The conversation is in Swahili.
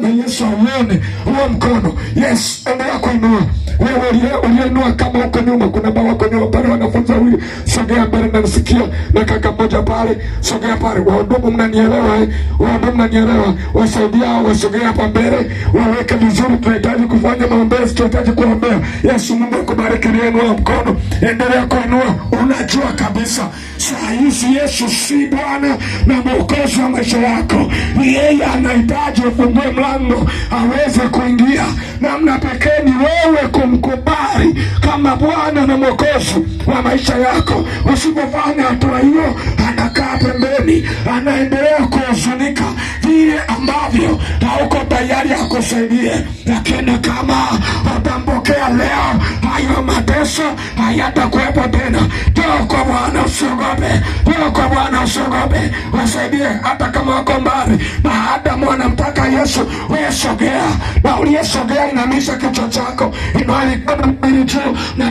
Na Yesu auone huo mkono. Yes, endelea kuinua. Wewe uliyeinua kama huko nyuma, kuna ambao wako nyuma pale, wanafunzi wawili, sogea mbele, nanisikia na kaka mmoja pale, sogea pale. Wahudumu mnanielewa eh? Wahudumu mnanielewa, wasaidia wasogea hapa mbele, waweke vizuri. Tunahitaji kufanya maombezi, tunahitaji kuombea. Yesu, Mungu akubariki. Uliyeinua mkono, endelea kuinua. Unajua kabisa saa hizi Yesu si Bwana na Mwokozi wa maisha yako. Yeye anahitaji ufungue mlango aweze kuingia. Namna pekee ni wewe kumkubali kama Bwana na Mwokozi wa maisha yako. Usipofanya hatua hiyo, anakaa pembeni, anaendelea kuhuzunika vile ambavyo hauko tayari akusaidie. Lakini kama utampokea leo, hayo mateso hayatakuwepo tena. Njoo kwa Bwana, usiogope. Njoo kwa Bwana, usiogope. Wasaidie hata kama wako mbali, maadamu wanamtaka Yesu, wewe sogea, na uliyesogea inamisha kichwa chako, inua mikono miwili juu na